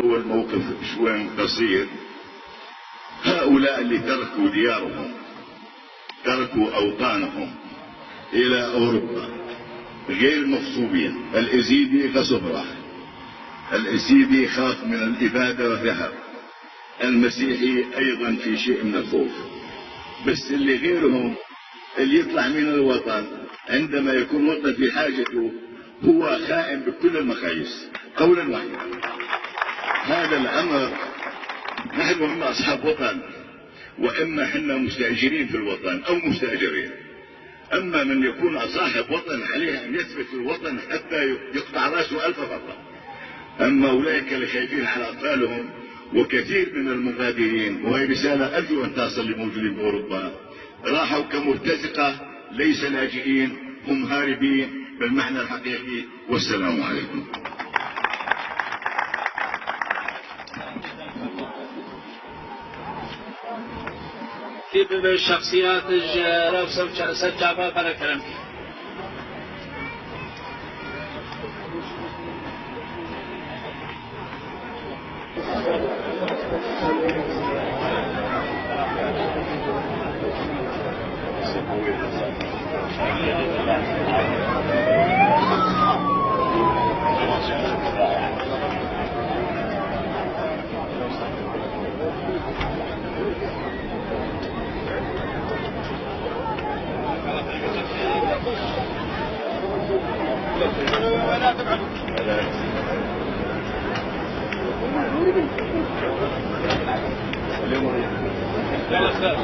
هو الموقف شوي قصير. هؤلاء اللي تركوا ديارهم، تركوا أوطانهم إلى أوروبا غير مغصوبين. الإزيدي غصب راح، الإزيدي خاف من الإبادة وذهب، المسيحي أيضا في شيء من الخوف، بس اللي غيرهم اللي يطلع من الوطن عندما يكون الوطن في حاجته هو خائن بكل المقاييس قولا واحدا. هذا الأمر نحن هم أصحاب وطن، وإما حنا مستأجرين في الوطن أو مستأجرين. أما من يكون صاحب وطن عليه أن يثبت الوطن حتى يقطع رأسه 1000 مرة. أما أولئك اللي خايفين على أطفالهم وكثير من المغادرين، وهي رسالة أرجو أن تصل لموجودين بأوروبا، راحوا كمرتزقة ليس لاجئين، هم هاربين بالمعنى الحقيقي. والسلام عليكم. كيف الشخصيات سجابة بلا كلام. يلا استاذ.